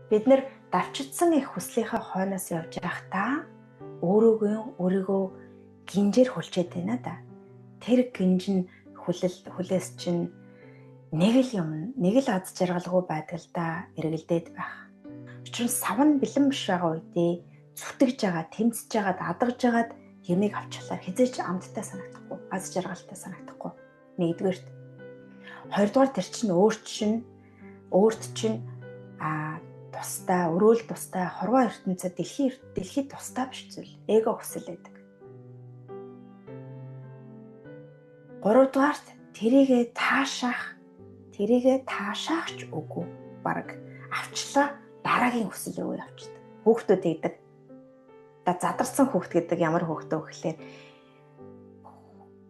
Бид нэр давчидсан их хүслийнхээ хойноос явж байхдаа өөрийгөө гинжээр хүлчээд байна да. Тэр гинж нь хүлээс чинь нэг л юм, нэг л аз жаргалгүй байдаг л да, эргэлдээд байх. Учир нь сав нь бэлэн биш байгаа үедээ зүтгэж байгаа, тэмцэж байгаа, дадгаж байгаад юмыг авчлаа. Хизээч амттай санагдахгүй, аз жаргалтай санагдахгүй. Нэгдүгээрт. Хоёрдугаар тэр чинь өөрт чинь тустай, өрөөл тустай, хорвоо ертөнцид дэлхийд тустай биш зүйл. Эго хүсэл байдаг. Гуравдугаарт тэрийгэ таашаах ч үгүй. Бараг авчлаа дараагийн хүсэл рүү явчихдаг. Хүүхдүүд хийдэг. Задарсан хүүхд гэдэг ямар хүүхд вэ гэхлээр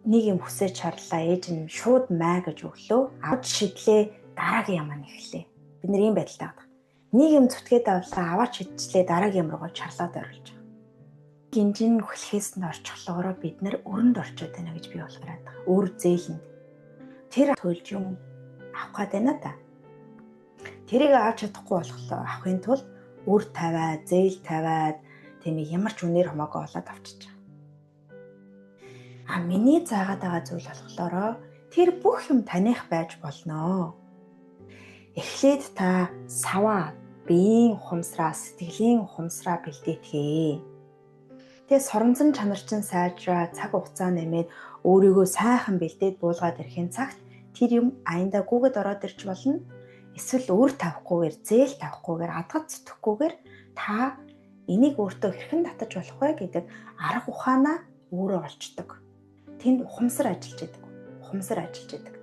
нэг юм хүсэж чарлаа, ээж нь шууд маа гэж өглөө. Авч шидлээ, дараагийн юм нэхлээ. Бид нэр ийм байдалтай байдаг. Нэг юм зүтгээд авлаа, аваач шидчихлээ, дараагийн юм руугаа чарлаад орилж байгаа. Гинжин хүлхээс нь орчихлоороо бид нэр өрөнд орчод байна гэж би болохоор байгаа. Өр зээлэнд. Тэр төлж юм авах гээд байна да. Тэрийг авч чадахгүй болохлоо авахын тулд өр тавиад, зээл тавиад тийм ямар ч үнээр хамаагүй болоод авчиж байгаа. А миний заагаад байгаа зүйл болохлоороо тэр бүх юм таних байж болноо. Эхлээд та саваа, биеийн ухамсараа, сэтгэлийн ухамсараа бэлдээтгэе. Тэгээ соронзон чанар чинь сайжраа, цаг хугацаа нэмээд өөрийгөө сайхан бэлдээд буулгаад ирэхин цагт тэр юм аяндаа гүгэд ороод ирж болно. Эсвэл өөр тавихгүйгээр, зээл тавихгүйгээр, адгад зүтгэхгүйгээр та энийг өөртөө хэрхэн татаж болох вэ гэдэг арга ухаанаа өөрөө олчдөг. Тэнд ухамсар ажиллаж идэг. Ухамсар ажиллаж идэг.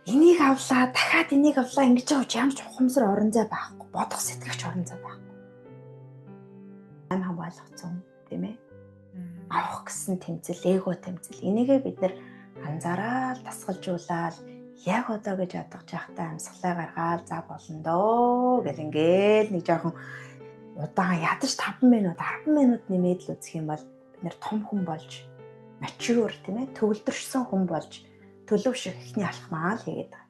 Энийг авлаа, дахиад энийг авлаа ингэж явж ямар ч ухамсар орон зай байхгүй, бодох сэтгэгч орон зай байхгүй. Аим хамгаалгацсан, тийм ээ. Авах гэсэн тэмцэл, эго тэмцэл. Энийгээ бид нэр анзаараад, дасгалжуулаад яг одоо гэж ядгаж явахдаа амьсгалаа гаргаал за болно дөө гэл ингээл нэг жоохон удаан ядаж 5 минут 10 минут нэмээд л үзэх юм бол бид нэр том хүн болж mature, тийм ээ, төвлөрсөн хүн болж төлөв шиг ихний алхмаа л хийгээд байгаа.